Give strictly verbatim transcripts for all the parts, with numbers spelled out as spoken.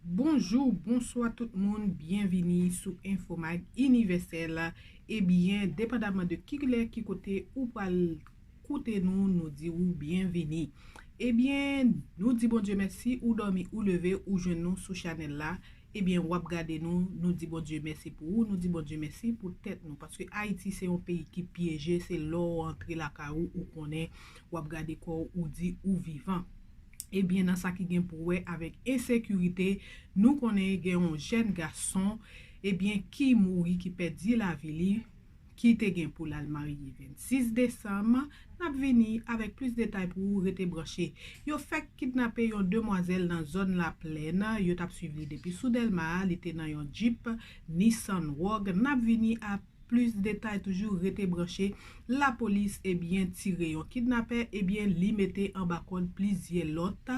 Bonjou, bonswa tout moun, byenvini sou Enfomag Inivèsèl. Ebyen, depandaman de ki lè, ki kote ou pral koute nou, nou di ou byenvini. Ebyen, nou di Bondye mèsi, ou dòmi, ou leve, ou jwenn nou sou chanèl la. Ebyen, w ap gade nou, nou di Bondye mèsi pou ou, nou di Bondye mèsi pou tèt nou. Paske Ayiti se yon peyi ki pyeje, se lè w antre lakay ou, ou konnen, w ap gade kò w, ou di ou vivan. Ebyen, nan sa ki gen pou wè avèk ensekirite, nou konnen gen yon jèn gason, ebyen, ki mouri, ki pèdi lavi li, ki te gen pou l al marye vennsis desanm. N ap vini avèk plis detay pou ou, rete branche. Yo fèk kidnape yon demwazèl nan zòn Laplèn. Yo t ap swiv li depi sou Dèlma, li te nan yon Jeep Nissan Rogue. N ap vini a plis detay toujou, rete branche. Lapolis, ebyen, tire yon kidnapè, ebyen, li mete anba kòd plizyè lòt.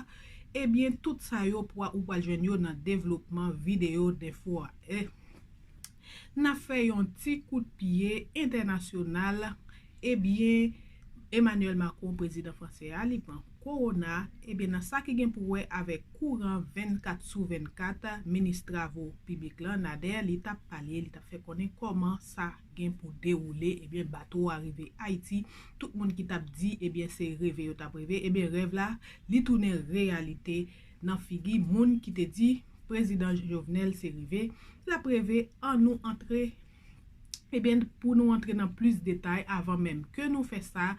Ebyen, tout sa yo, pou ou pral jwenn yo nan devlopman videyo enfo a. E, n ap fè yon ti kout pye entènasyonal. Ebyen, Emmanuel Macron, prezidan fransè a, li pran kowona. Ebyen, nan sa ki gen pou wè avèk kouran vennkat sou vennkat, minis travo piblik lan, Nader, li t ap pale, li t ap fè konnen kòman sa gen pou dewoule. Ebyen, bato a rive Ayiti. Tout moun ki t ap di, ebyen, se reve yo t ap reve. Ebyen, rèv la, li tounen reyalite nan figi moun ki te di prezidan Jovenel se reve. L ap reve, ann nou antre. Ebyen, pou nou antre nan plis detay, avan menm ke nou fè sa,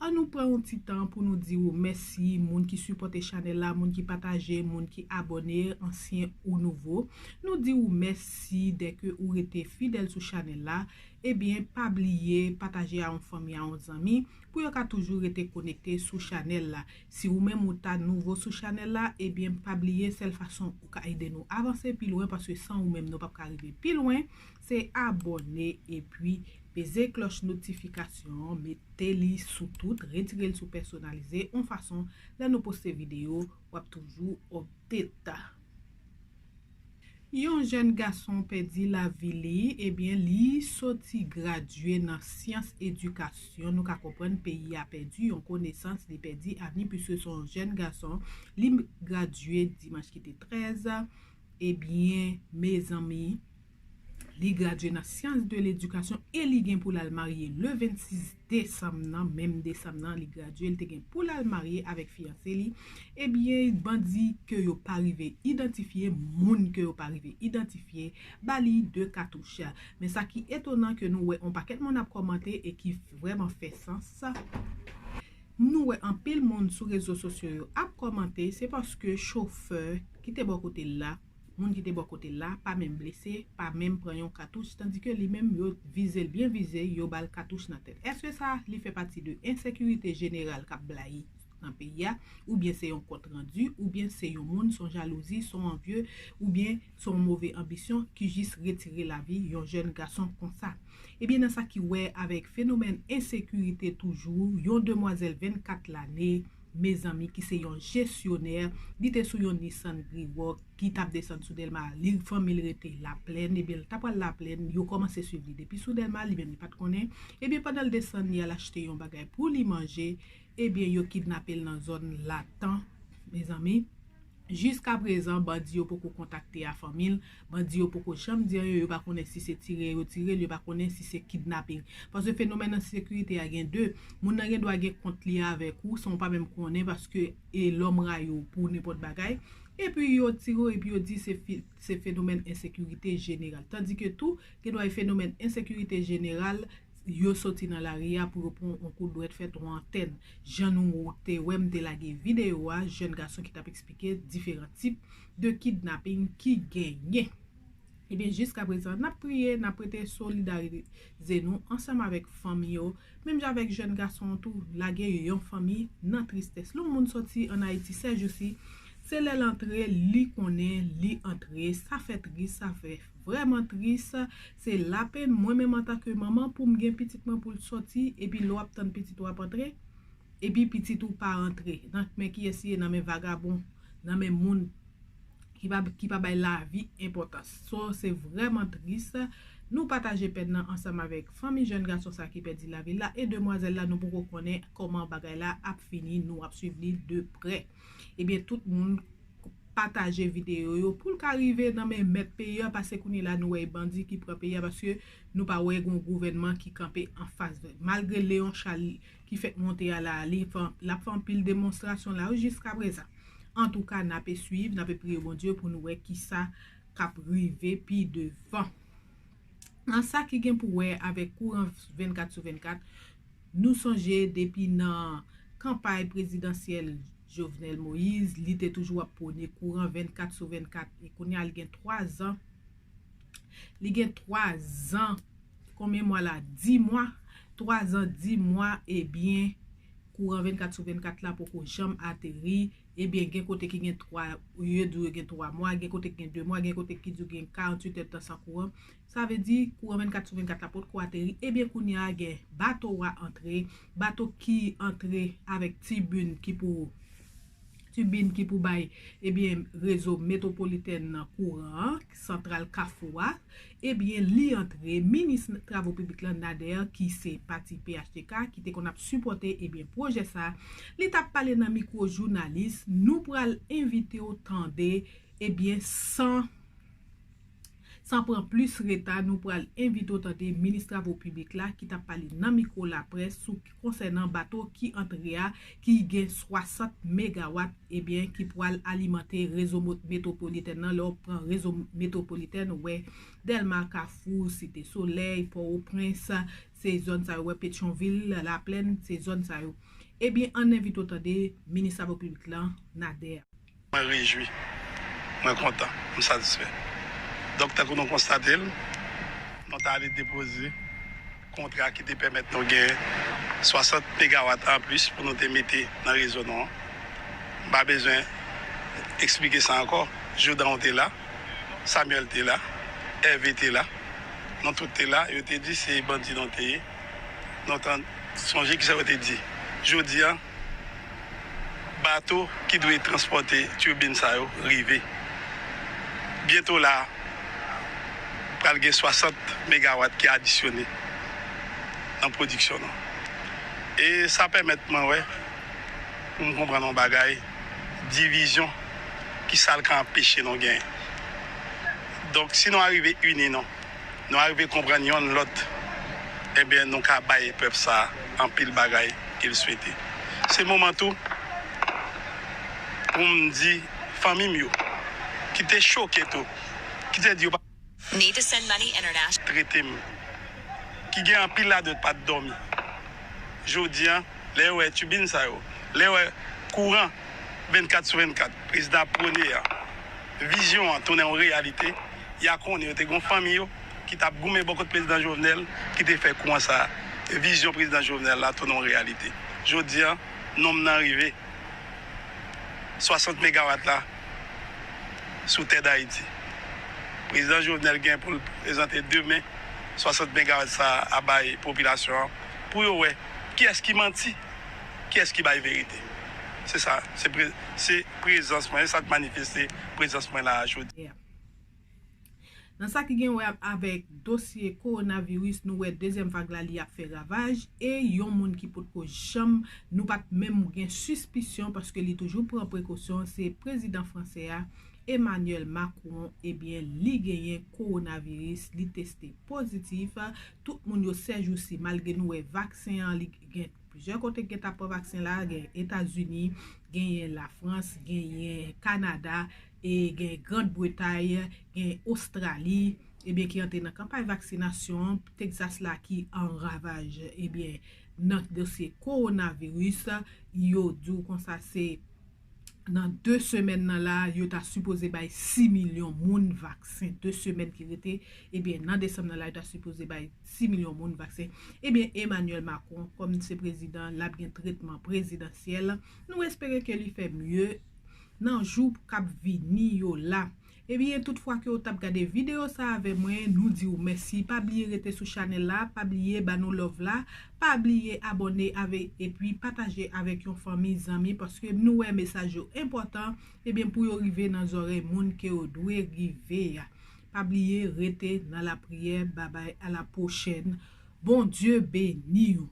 ann nou pran yon ti tan pou nou di ou mèsi, moun ki sipòte chanèl la, moun ki pataje, moun ki abòne, ansyen ou nouvo. Nou di ou mèsi dèke ou rete fidèl sou chanèl la. Ebyen, pa bliye pataje a yon fanmi, a yon zanmi, pou yo ka toujou rete konekte sou chanèl la. Si ou menm ou ta nouvo sou chanèl la, ebyen, pa bliye sèl fason ou ka ede nou avanse pi lwen, paske san ou menm nou p ap ka rive pi lwen, se abòne epi peze klòch notifikasyon an, mete li sou tout, retire l sou pèsonalize, yon fason lè nou poste videyo, w ap toujou update. Yon jèn gason pèdi lavi li, ebyen, li soti gradye nan syans edikasyon. Nou ka konprann peyi a pèdi yon konesans, li pèdi avni, piske se yon jèn gason, li gradye dimanch ki te trèz, ebyen, mezanmi, li gradye nan syans de ledikasyon e li gen pou l al marye le vennsis desanm nan, menm desanm nan, li gradye, li te gen pou l al marye avèk fiyanse li. Ebyen, bandi ke yo pa rive idantifye, moun ke yo pa rive idantifye, ba li de katouch. Men sa ki etonan ke nou wè yon pakèt moun ap kòmante e ki vrèman fè sans. Nou wè anpil moun sou rezo sosyo yo ap kòmante, se paske chofè ki te bò kote l la, moun ki te bò kote l la, pa menm blese, pa menm pran yon katouch, tandike li menm yo vize l byen vize, yo ba l katouch nan tèt. Èske sa li fè pati de ensekirite jeneral k ap blayi nan peyi a, oubyen se yon kont randi, oubyen se yon moun, se yon jalouzi, se yon anvye, oubyen se yon move anbisyon ki jis retire lavi yon jèn gason konsa? Ebyen, nan sa ki wè avèk fenomèn ensekirite toujou, yon demwazèl vennkat lane, mezanmi, ki se yon jesyonè, li te sou yon Nissan Greyrock ki t ap desann sou Dèlma, li, fanmi l rete Laplèn, ebyen, l t ap pral Laplèn, yo kòmanse swiv li depi sou Dèlma, li menm li pa t konnen. Ebyen, pandan l desann, li al achte yon bagay pou li manje, ebyen, yo kidnape l nan zòn Latan, mezanmi. Jiskaprezan, bandi yo poko kontakte a fanmi l, bandi yo poko janm di anyen, yo pa konnen si se tire yo tire l, yo pa konnen si se kidnaping. Paske fenomèn ensekirite a gen de, moun nan gen dwa gen kont li avèk ou, san w pa menm konnen, paske e lòm rayi w pou nenpòt bagay. Epi yo tire w, epi yo di se fi-, se fenomèn ensekirite jeneral. Tandike tou, gen dwa e fenomèn ensekirite jeneral, yo soti nan lari a pou yo pran yon kout dwèt, fè yon antèn. Jan nou te wè, m te lage videyo a, jèn gason ki t ap eksplike diferan tip de kidnaping ki genyen. Ebyen, jiskaprezan, n ap priye, n ap rete solidarize nou ansanm avèk fanmi yo, menm jan avèk jèn gason an tou, lage yon fanmi nan tristès. Lè yon moun soti ann Ayiti sèjousi, se lè l antre, li konnen li antre, sa fè tris, sa fè vrèman tris, se lapenn. Mwen menm antanke manman, pou m gen pitit mwen pou l soti, epi lè w ap tann pitit ou ap antre, epi pitit ou pa antre. Nan men kiyès li ye? Nan men vagabon, nan men moun ki pa, ki pa bay lavi enpòtans. So, se vrèman tris. Nou pataje pèn nan ansanm avèk fanmi jèn gason sa ki pèdi lavi l la e demwazèl la, nou poko konnen kòman bagay la ap fini, nou ap swiv li de prè. Ebyen, tout moun pataje videyo yo pou l ka rive nan men mèt peyi a, paske kounye la nou wè bandi ki pran peyi a, paske nou pa wè gon gouvènman ki kanpe anfas. Malgre Leon Charles ki fèk monte a la, li fè, l ap fè anpil demonstrasyon la wi jiska prezan. Antouka, n ape swiv, n ape priye Bondye pou nou wè kisa k ap rive pi devan. Nan sa ki gen pou wè avèk kouran vennkat sou vennkat, nou sonje depi nan kanpay prezidansyèl Jovenel Moïse, li te toujou ap pwone kouran vennkat sou vennkat. E kounye a, li gen twa zan. Li gen twa zan, konbyen mwa la? Dis mwa. Twa zan, dis mwa, ebyen, kouran vennkat sou vennkat la poko janm ateri. Ebyen, gen kote ki gen twa, yo di w gen twa mwa, gen kote ki gen de mwa, gen kote ki di w gen karanntuit èdtan san kouran. Sa vle di, kouran vennkat sou vennkat la potko ateri. Ebyen, kounye a, gen bato a antre, bato ki antre avèk tibin ki pou, tibin ki pou bay, ebyen, rezo metwopolitèn nan kouran an, santral Kafou a. Ebyen, li antre, minis travo piblik lan, Nader, ki se pati P H T K, ki te konn ap sipòte, ebyen, pwojè sa, li t ap pale nan mikwo jounalis. Nou pral envite w tande, ebyen, san, san pran plis reta, nou pral envite w tande minis travo piblik la ki t ap pale nan mikwo laprès sou konsènan bato ki antre a, ki gen swasant megawat, ebyen, ki pral alimante rezo mo-, metwopolitèn nan. Lè w pran rezo metwopolitèn, ou wè Dèlma, Kafou, Site Solèy, Pòtoprens, se zòn sa yo, wè Petyonvil, Laplèn, se zòn sa yo. Ebyen, ann envite w tande minis travo piblik lan, Nader. Mwen rejwi, mwen kontan, m satisfè. Donk, tankou nou konstate l, nou t ale depoze kontra ki te pèmèt nou gen swasant megawat anplis pou nou te mete nan rezo nou an. M pa bezwen eksplike sa ankò. Jordan te la, Samuel te la, Hervé te la. Nou tout te la. Yo te di se bandi nou te ye. Nou tann, sonje kisa yo te di. Jodi a, bato ki dwe transpòte tibin sa yo rive. Byento la, pral gen swasant megawat ki adisyone nan pwodiksyon nou. E sa pèmèt mwen wè, pou m konprann yon bagay, divizyon, kisa l ka anpeche nou genyen. Donk, si nou arive ini nou, nou arive konprann yonn lòt, ebyen, nou ka bay pèp sa a anpil bagay ke l swete. Se moman tou pou m di fanmi m yo, ki te choke tou, ki te di yo pa Need to send money international. Trete m, ki gen anpil ladan yo pa t dòmi. Jodi a, lè yo wè tibin sa yo, lè yo wè kouran vennkat sou vennkat, prezidan ap pwone a, vizyon an tounen yon reyalite, y a konnen yo te gen yon fanmi yo ki t ap goumen bò kot prezidan Jovenel, ki te fè kouran sa a. Vizyon prezidan Jovenel la tounen yon reyalite. Jodi a, nonm nan rive. Swasant megawat la sou tè Dayiti. Prezidan Jovenel gen pou l prezante demen swasant megawat sa a bay popilasyon an pou yo wè kiyès ki manti, kiyès ki bay verite. Se sa, se pre-, se prezans mwen, se sa k manifeste prezans mwen la a jodi. Nan sa ki gen wè avèk dosye kowonaviris, nou wè dezyèm vag la li ap fè ravaj e yon moun ki potko janm, nou pa t menm gen sispisyon paske li toujou pran prekosyon, se prezidan fransè a, Emmanuel Macron, ebyen, li genyen kowonaviris, li teste pozitif. Tout moun yo sèjousi, malgre nou wè vaksen an, li gen plizyè kote ki gentan pran vaksen la, gen Etazini, genyen Lafrans, genyen Kanada, e gen Grann Bretay, gen Ostrali, ebyen, ki antre nan kanpay vaksinasyon, Texas la ki an ravaj, ebyen, nan dosye kowonaviris, yo di w konsa se nan de semèn nan la, yo ta sipoze bay sis milyon moun vaksen. De semèn ki rete, ebyen, nan desanm nan la, yo ta sipoze bay sis milyon moun vaksen. Ebyen, Emmanuel Macron, kòm se prezidan, l ap gen tretman prezidansyèl. Nou espere ke li fè mye nan jou k ap vini yo la. Ebyen, tout fwa ke w t ap gade videyo sa avè mwen, nou di w mèsi. Pa bliye rete sou chanèl la, pa bliye ba nou love la, pa bliye abòne avè, epi pataje avèk yon fanmi, zanmi, paske nou wè mesaj yo enpòtan, ebyen, pou yo rive nan zòrèy moun ke yo dwe rive a. Pa bliye rete nan lapriyè. Babay, a la pwochèn. Bondye beni w.